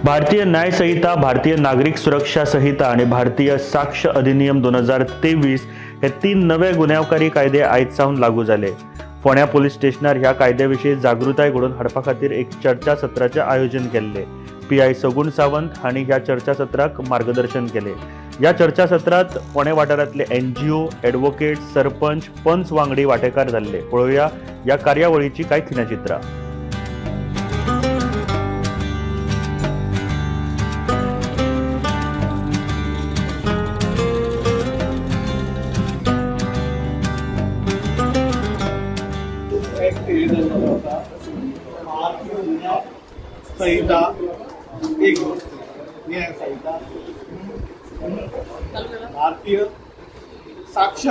भारतीय न्याय संहिता, भारतीय नागरीक सुरक्षा संहिता आनी भारतीय साक्ष अधिनियम 2023 हे 3 नवे गुन्यांवकारी कायदे आयज सावन लागू जाले. फोंड्या पोलीस स्टेशनार ह्या कायद्या विशीं जागृताय घडोवन हाडपा खातीर एक चर्चा सत्राचें आयोजन केल्लें. PI सगुण सावंत हांणी ह्या चर्चा सत्राक मार्गदर्शन केलें. ह्या चर्चा सत्रांत फोंडें वाठारांतले NGO, advocate, sarpanch, पंच वांगडी वांटेकार जाल्ले. पळोवया ह्या कार्यावळीची कांय खिणचित्रां. संहिता एक न्याय संहिता, भारतीय साक्ष,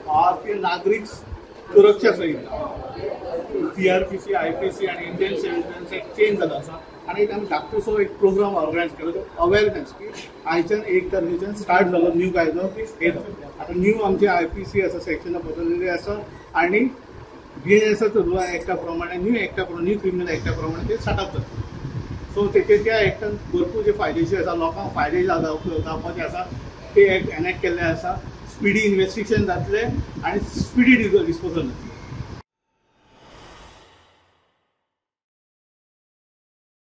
भारतीय नागरीक सुरक्षा संहिता, CRPC, IPC आणि इंडियन एव्हिडन्स एक्ट चेंज जालो आसा. आनी आमी धाकटुसो एक प्रोग्राम ऑर्गनायज केलो तो अवेरनेस की आयच्यान 1 तारखेच्यान स्टार्ट जालो न्यू कायदो की आतां न्यू आमचे IPC आसा, सेक्शनां बदललेली आसा आनी BNSS एक्टा प्रमाणे न्यू एक्टा न्यू क्रिमिनल एक्टा प्रमाणे ते स्टार्टअप जाता. सो तेचे त्या एक्टान भरपूर जे फायदेशीर आसा, लोकांक फायदे जावपाचे आसा ते एक्ट एनॅक्ट केल्ले आसा. स्पिडी इन्वेस्टिगेशन जातलें आनी स्पिडी डिस्पोजल जातलें.